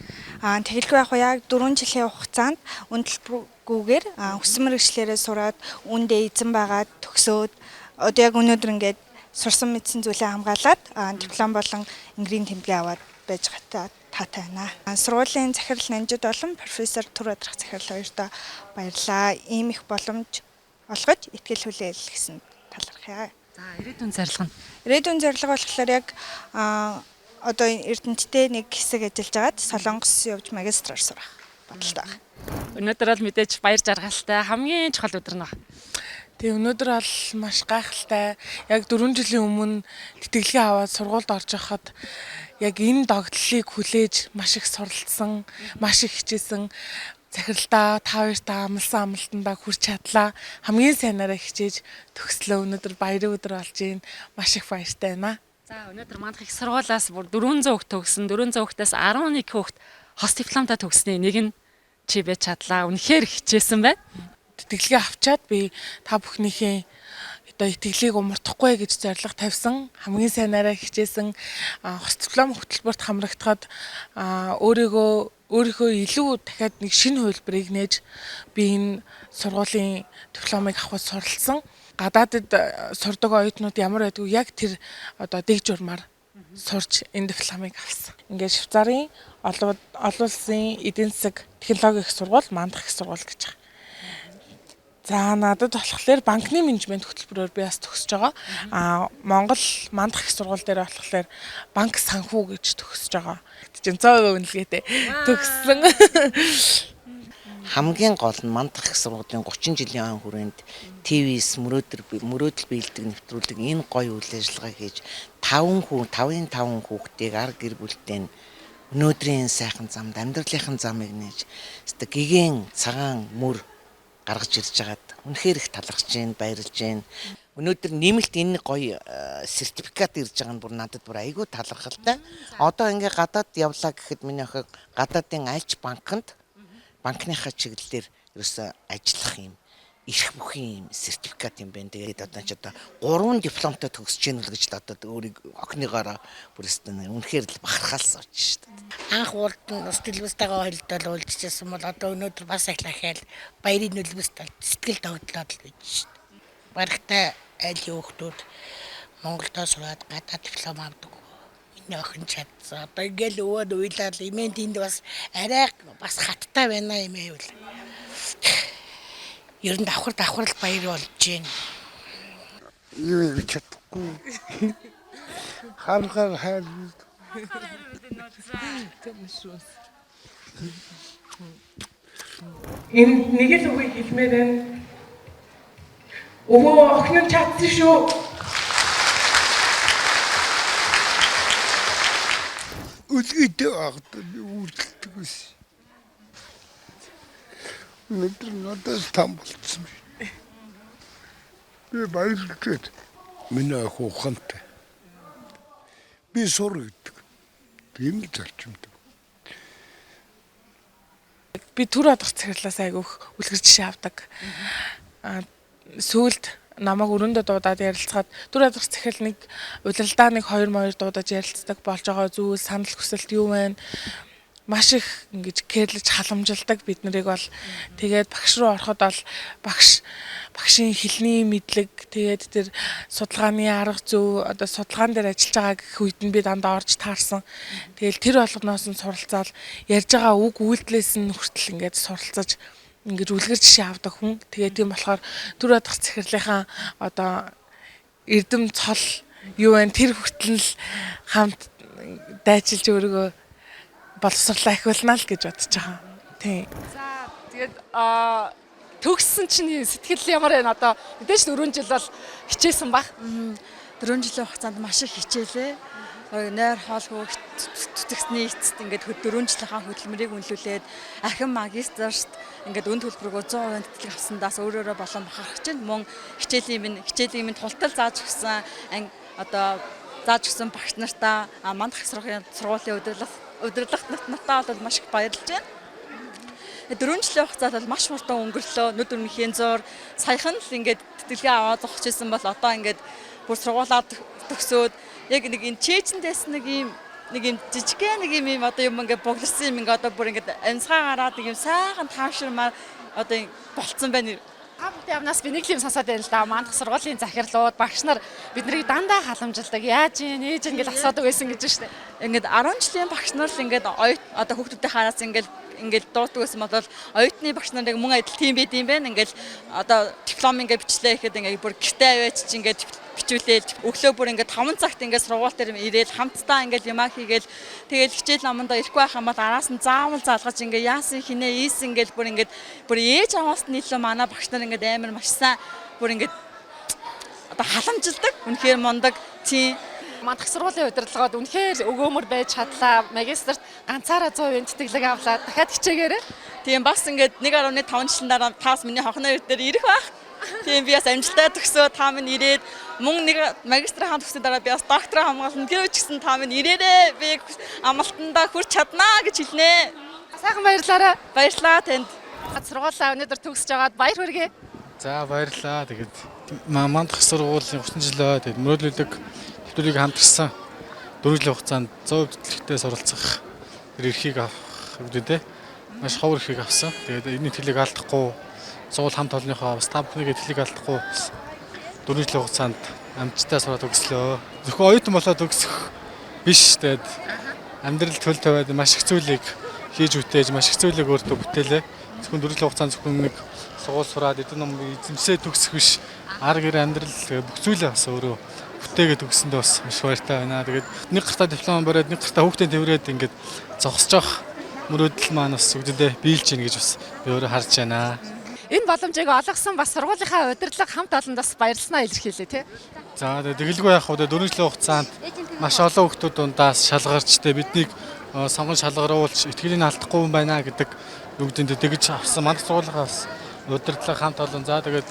Тэгэлгүй яг яг 4 жилийн хугацаанд үн төлбөргүйгээр хүссэн мэргэжлээрээ сураад үндэ эзэн байгаад төгсөөд одоо яг өнөөдөр ингээд сурсан мэдсэн зүйлээ хамгаалаад диплом болон энгэрийн тэмдгээ аваад байж гатаа таатай байна. Сургуулийн захирал Нанжид болон профессор Түр Бадрах захирал хоёртоо баярлалаа. Ийм их боломж олгож итгэл хүлээл гэсэн талархъя. За ирээдүйн зорилго нь? Ирээдүйн зорилго болохоор яг одоо Эрдэнэттэй нэг хэсэг ажиллаж байгаад Солонгос явж магистраар сурах бодолтой байна. Өнөөдөр бол мэдээж баяр жаргалтай хамгийн чухал өдөр нь байна. Тэгээ өнөөдөр бол маш гайхалтай. Яг 4 жилийн өмнө тэтгэлгээ аваад сургуульд орж байхад яг энэ догтлыг хүлээж маш их суралцсан, маш их хичээсэн. Захиралдаа та хоёртаа амлсан амлалтандаа хүрч чадлаа. Хамгийн сайнараа хичээж төгслөө. Өнөөдөр баярын өдөр болж байна. Маш их баяртай байна. За өнөөдөр Мандах их сургуулиас бүр 400 хүүхд төгсөн. 400 хүүхдээс 11 хүүхд хос дипломтой төгссөний нэг нь чи байж чадлаа. Үнэхээр хичээсэн байна. Тэтгэлгээ авчаад би та бүхнийхээ одоо итгэлийг умартахгүй гэж зорилго тавьсан. Хамгийн сайнараа хичээсэн. Хос диплом хөтөлбөрт хамрагдахад өөрийнхөө илүү дахиад нэг шинэ хувилбарыг нээж би энэ сургуулийн дипломыг авахд суралцсан. Гадаадд сурдаг оюутнууд ямар байдгүй яг тэр одоо дэг журмаар сурч энэ дипломыг авсан. Ингээд Швейцарын Олон улсын эдийн засаг технологи их сургууль, Мандах их сургууль гэж байгаа. За надад болохоор банкны менежмент хөтөлбөрөөр би бас төгсөж байгаа. Монгол Мандах их сургууль дээр болохоор банк санхүү гэж төгсөж байгаа. Чинь 100% үнэлгээтэй төгссөн. Хамгийн гол нь Мандах их сургуулийн 30 жилийн он хүрээнд ТВ-с мөрөөдөл биелдэг нэвтрүүлэг энэ гоё үйл ажиллагаа хийж 5 хүн 5-ын 5 хүүхдийг ар гэр бүлтэй нь өнөөдрийн сайхан замд амьдралынхын замыг нээж өстө гигэн цагаан мөр гаргаж ирж байгаад үнэхээр их талархаж байна, баярлж байна. Өнөөдөр нэмэлт энэ гоё сертификат ирж байгаа нь бүр надад бүр айгүй талархалтай. Одоо ингээ гадаад явлаа гэхэд миний охин гадаадын альч банкнд банкныхаа чиглэлээр ерөөсөө ажиллах юм эрх бүхий юм сертификат юм байна. Тэгээд одоо ч одоо 3 дипломтой төгсөж гин үл гэж л одоо өөрийг охиныгоороо бүр өстө үнэхээр л бахархаал сууж шít. Анх уулд нь ус дэлбэстэйгээ холдол уулзчихсан бол одоо өнөөдөр бас ахлахаал баярын нүлбэст сэтгэл догтлоод л байж шít. Барагтай айлын хүүхдүүд Монголдоо сураад гадаад диплом авдаг. Миний охин чадсан. Одоо ингээл өвөө уйлаад эмээн тэнд бас арай бас хаттай байна эмээ үл. Ер нь давхар давхар л баяр болж байна. Юу гэж чадахгүй. Харахаар хайр. Энэ нэг л үгийг хэлмээр байна. Өвөө охин нь чадсан шүү. Үлгийтэй байхдаа би үйлдэлдэг байсан. Өнөөдөр надад там болцсон. Би баярлж байна. Миний охин ухаантай. Би сур гэдэг. Тийм л зарчимтай. Би төр одох захирлаас айгүйх үлгэр жишээ авдаг. Сүүлд намайг өрөөндөө дуудаад ярилцгаад төр одох захирал нэг улиралдаа нэг 2 2 дуудаж ярилцдаг болж байгаа зүйл санал хүсэлт юу вэ? Маш их ингэж кэрлэж халамжилдаг бид нарыг бол тэгээд багш руу ороход бол багшийн хэлний мэдлэг тэгээд тэр судалгааны арга зүй одоо судалгаан дээр ажиллаж байгаа гэх үед нь би дандаа орж таарсан. Тэгэл тэр болгоноос нь суралцаал ярьж байгаа үг үйлдэлээс нь хүртэл ингээд суралцаж ингэж үлгэр жишээ авдаг хүн. Тэгээд тийм болохоор төр одох захирлынхаа одоо эрдэм цол юу вэ тэр хүртэл л хамт дайчилж өөрийгөө боловсрлаа ахиулнаа л гэж бодож байгаа. Тийм. За тэгээд төгссөн чинь сэтгэл ямар байна одоо мэдээж 4 жил бол хичээсэн баг. 4 жилийн хугацаанд маш их хичээлээ. Нойр хоолгүй түтгсний эцэст ингээд 4 жилийнхаа хөдөлмөрийг үнэлүүлээд ахин магистрт ингээд үн төлбөргөө 100% тэтгэл авсандаас өөрөөрөө болон бахархаж чинь мөн хичээлийн минь тултал зааж өгсөн одоо зааж өгсөн багш нартаа Мандах их сургуулийн удирдлага нартаа бол маш их баярлж байна. 4 жилийн хугацаанд бол маш хурдан өнгөрлөө. Нүд өмнөхийн зур саяхан л ингээд тэтгэлгээ аваад зогсож исэн бол одоо ингээд бүр сургуулаад төгсөөд яг нэг энэ чээжэндээс нэг юм жижигхэн нэг юм одоо юм ингээд боглосон юм ингээд одоо бүр ингээд амьсгаа гараад нэг юм сайхан тааширмаар одоо болцсон байна. Та бүхэн амнаас би нэг л юм сонсоод байна л да. Мандах сургуулийн захирлууд, багш нар бид нарыг дандаа халамжилдаг. Яаж юм, ээж юм гэж асуудаг байсан гэж байна шүү дээ. Ингээд 10 жилийн багш нар л ингээд одоо хүүхдүүдийн хараас ингээд дууддаг байсан бол оюутны багш нарыг мөн адил тийм байд юм байна. Ингээд одоо диплом ингээд бичлээ гэхэд ингээд бүр гэртээ аваач чи ингээд бичүүлээл өглөө бүр ингээд 5 цагт ингээд сургууль дээр ирээл хамтдаа ингээд юмаа хийгээл тэгэл хичээл номондоо ирэхгүй байх юм бол араас нь заавал залгаж ингээд яасан хинэ ийсэн ингээд бүр ингээд бүр ээж аваас нь илүү манай багш нар ингээд амар маш сайн бүр ингээд одоо халамжилдаг. Үнэхээр мундаг тийм. Мандах сургуулийн удирдлагад үнэхээр өгөөмөр байж чадлаа. Магистрт ганцаараа 100% тэтгэлэг авлаа. Дахиад хичээгээрэй. Тийм бас ингээд 1.5 жилийн дараа таас миний хонхны хоёр дээр ирэх байх. Тийм би бас амжилттай төгсөө та минь ирээд мөн нэг магистрийн төгссөн дараа би бас доктороо хамгаална. Тэр үеч гэсэн та минь ирээрээ би амлалтандаа хүрч чаднаа гэж хэлнэ. Сайхан баярлалаа. Баярлалаа танд. Сургуулаа өнөөдөр төгсөж байгаад баяр хүргэе. За баярлалаа. Тэгээд Мандах сургуулийн 30 жилөө тэгээд мөрөөдлөлөг нэвтрүүлгийг хамтарсан 4 жилийн хугацаанд 100% тэтгэлэгтэй суралцах тэр эрхийг авах гэдэг те маш ховор эрхийг авсан. Тэгээд энэ тэтгэлийг алдахгүй сургууль хамт олонныхоо бас та бүхнийг тэтгэлийг алдахгүй 4 жилийн хугацаанд амжилттай сураад төгслөө. Зөвхөн оюутан болоод төгсөх биш тэгээд Амьдрал төл тавиад маш их зүйлийг хийж бүтээж, маш их зүйлийг өөртөө бүтээлээ. Зөвхөн 4 жилийн хугацаанд зөвхөн нэг сургууль сураад эдгээр ном эзэмсээ төгсөх биш. Ар гэр амьдрал бүх зүйлээ бас өөрөө бүтээгээ төгссөндөө бас маш баяртай байна. Тэгээд нэг гартаа диплом бариад, нэг гартаа хүүхдээ тэврээд ингээд зогсож явах мөрөөдөл маань бас үгдэндээ биелж гин гэж бас би өөрөө харж байна. Энэ боломжийг олгосон бас сургуулийнхаа удирдлага хамт олонд бас баярлалаа илэрхийлье тий. За тэгэлгүй яах вэ? 4 жилийн хугацаанд маш олон хүүхдүүд дундаас шалгарч тэ биднийг сонгон шалгаруулж итгэлийг алдахгүй юм байна гэдэг үгдэндээ тэгж авсан. Манай сургуулийнхаа бас удирдлага хамт олон. За тэгээд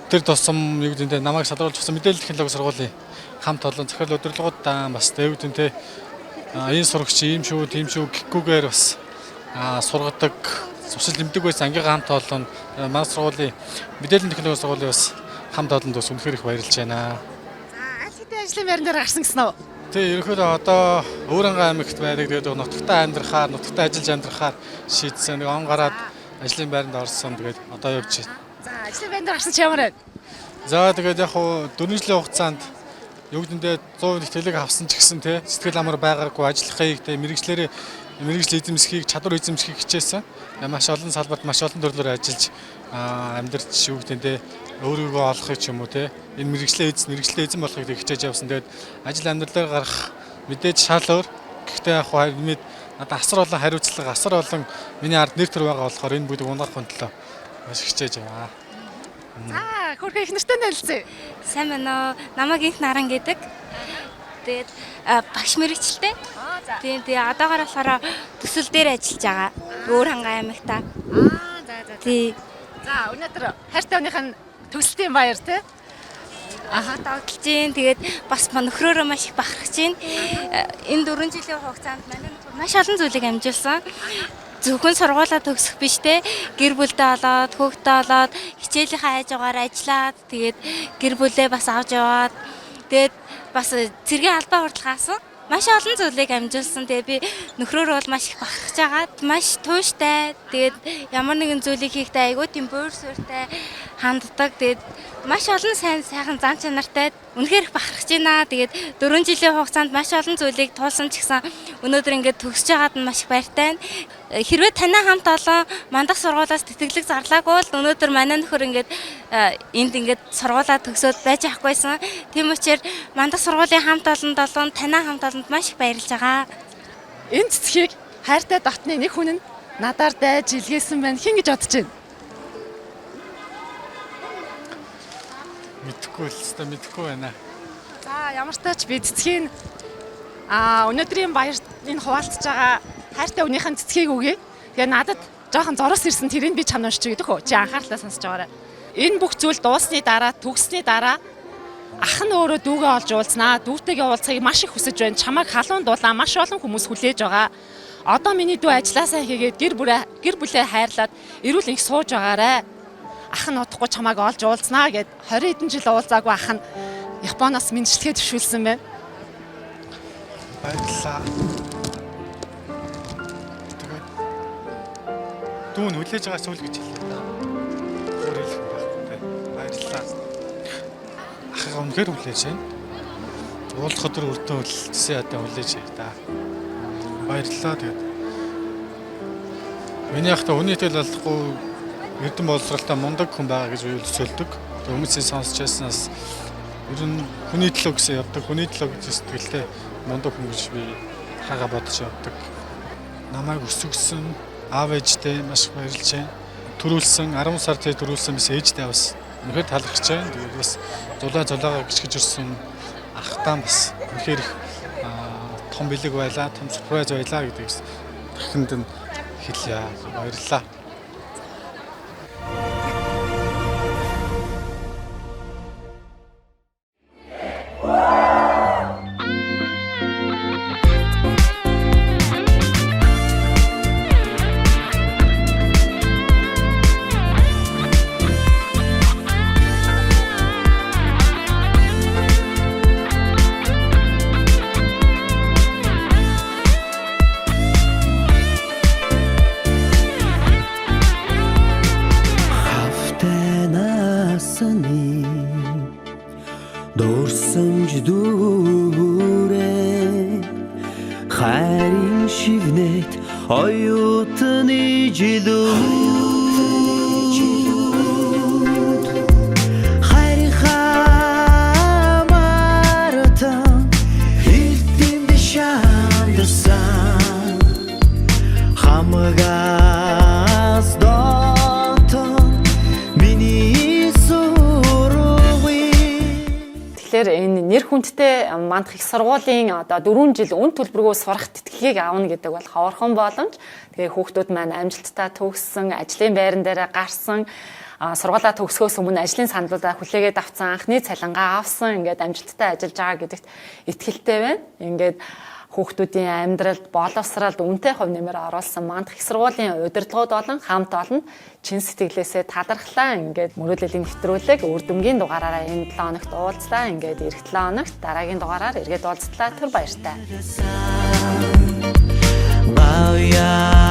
тэр тусам юу гэдэг нь намайг шалгаруулж авсан мэдээлэл технологи сургуулийн хамт олон захирал удирдлагуудаа бас тэг юу гэдэг нь энэ сурагч ийм шүү, тийм шүү гэхгүйгээр бас сургадаг, зуршил нэмдэг байсан ангийн хамт олон манай сургуулийн мэдээллийн технологи сургуулийн бас хамт олонд бас үнэхээр их баярлж байна. За аль хэдийн ажлын байран дээр гарсан гэсэн үү? Тий, ерөнхийдөө одоо Өвөрангай аймагт байдаг. Тэгээд нутагтаа амьдрахаар, нутагтаа ажиллаж амьдрахаар шийдсэн. Нэг он гараад ажлын байранд орсон. Тэгээд одоо явж байна. За ажлын байранд гарсан чи ямар байна? За тэгээд яг хуу 4 жилийн хугацаанд юу гэдэндээ 100% итгэлийг авсан ч гэсэн те сэтгэл амар байгаагүй ажиллахыг те мэрэгчлэрээ мэрэгжил эзэмшихийг чадвар эзэмшихийг хичээсэн. Маш олон салбарт маш олон төрлөөр ажиллаж амьдарч юу гэдэндээ өөрийгөө олохыг ч юм уу те энэ мэрэгчлээ эзэн мэрэгчлээ эзэн болохыг хичээж явсан. Тэгээд ажил амьдралаар гарах мэдээж шал өөр. Гэхдээ яг хуу мэд надад асар олон хариуцлага, асар олон миний ард нэр төр байгаа болохоор энэ бүгдийг унгаах төлөө маш хичээж байгаа. За хөрхөө их нартай танилцъя. Сайн байна уу? Намайг Инх Наран гэдэг. Тэгээд багш мэрэгчлээ. Тийм тэгээ одоогоор болохоор төсөл дээр ажиллаж байгаа. Өөр хангай аймагта. За за. Тий. За өнөөдөр хайртай хүнийх нь төгсөлтийн баяр тий. Аха догдолж гин. Тэгээд бас нөхрөөрөө маш их бахархаж гин. Энэ 4 жилийн хугацаанд манай нөхөр маш олон зүйлийг амжилсан. Зөвхөн сургуулаа төгсөх биш те гэр бүлдээ олоод, хүүхдээ олоод, хичээлийнхаа хайж байгаагаар ажиллаад, тэгээд гэр бүлээ бас авч яваад, тэгээд бас цэргийн албаа хүртэл хаасан. Маш олон зүйлийг амжилсан. Тэгээ би нөхрөөр бол маш их бахархаж байгаа. Маш тууштай. Тэгээд ямар нэгэн зүйлийг хийхдээ айгүй тийм буур суурьтай ханддаг. Тэгээд маш олон сайн сайхан зан чанартай. Үнэхээр их бахархаж байна. Тэгээд 4 жилийн хугацаанд маш олон зүйлийг туулсан ч гэсэн өнөөдөр ингээд төгсөж байгаад нь маш их баяртай байна. Хэрвээ танай хамт олон мандах сургуулиас тэтгэлэг зарлаагүй бол өнөөдөр манай нөхөр ингээд энд ингээд сургуулаа төгсөөд байж авахгүйсэн. Тийм учраас мандах сургуулийн хамт олонд болон танай хамт олонд маш их баярлж байгаа. Энэ цэцгийг хайртай дотны нэг хүн нь надаар дайж илгээсэн байна. Хэн гэж бодож байна? Мэдхгүй л өстой мэдхгүй байна. За ямар ч тач би цэцгийг өнөөдрийн баярт энэ хуваалцж байгаа хайртай хүнийх нь цэцгийг өгье. Тэгээ надад жоохон зурус ирсэн тэрийг би чамд уншиж өгдөг хөө. Чи анхаарлаа сонсож байгаарай. Энэ бүх зүйл дуусны дараа, төгссөний дараа ах нь өөрөө дүүгээ олж уулзнаа. Дүүтэйгээ уулзахыг маш их хүсэж байна. Чамайг халуун дулаан маш олон хүмүүс хүлээж байгаа. Одоо миний дүү ажилласаа хийгээд гэр бүлээ хайрлаад эрүүл энх сууж байгаарэ. Ах нь удахгүй чамайг олж уулзнаа гэд 20 хэдэн жил уулзаагүй ах нь Японоос мэндчилгээ төвшүүлсэн байна. Баярлалаа. Тэгээд дүү нь хүлээж байгаа зүйл гэж хэлээ да. Өөр хэлэх юм байхгүй те. Баярлалаа. Ахыгаа үнэхээр хүлээж байна. Уулзах өдөр өртөө тэсэн ядаа хүлээж байна да. Баярлалаа тэгээд. Миний ахта хүний итгэл алдахгүй эрдэм боловсралтай мундаг хүн байгаа гэж би төсөөлдөг. Хүмүүсийн сонсч байснаас ер нь хүний төлөө гэсэн явдаг, хүний төлөө гэж сэтгэлтэй мундаг хүн гэж би хагаа бодож явдаг. Намайг өсгөсөн аав ээжтэй маш их баярлж байна. Төрүүлсэн 10 сар тэр төрүүлсэн бас ээжтэй бас үнэхээр талархаж байна. Тэгээд бас зулаагаа гიშгэж ирсэн ахтаа бас үнэхээр их том бэлэг байлаа, том surprise байлаа гэдгийг дахинд нь хэлье. Баярлалаа. Дурсамж дүүрээ Хайрын шивнэт оюутны жилүүд. Хайрынхаа маратон хилтэнд шандсан, хамгаас дотон миний сургуй. Тэгэхээр энэ нэр хүндтэй Мандах их сургуулийн одоо 4 жил үн төлбөргүй сурах тэтгэлгийг авна гэдэг бол ховорхон боломж. Тэгээ хүүхдүүд маань амжилттай төгссөн, ажлын байран дээр гарсан, сургуулаа төгсгөөс өмнө ажлын саналуудаа хүлээгээд авсан, анхны цалингаа авсан, ингээд амжилттай ажиллаж байгаа гэдэгт итгэлтэй байна. Ингээд хүүхдүүдийн амьдралд боловсралд үнэтэй хувь нэмэр оруулсан Мандах их сургуулийн удирдлагууд болон хамт олон чин сэтгэлээсээ талархлаа. Ингээд мөрөөдлийн нэвтрүүлэг үр дүнгийн дугаараараа энэ 7 хоногт уулзлаа. Ингээд эх 7 хоногт дараагийн дугаараар эргээд уулзлаа. Түр баяртай. Гавьяа.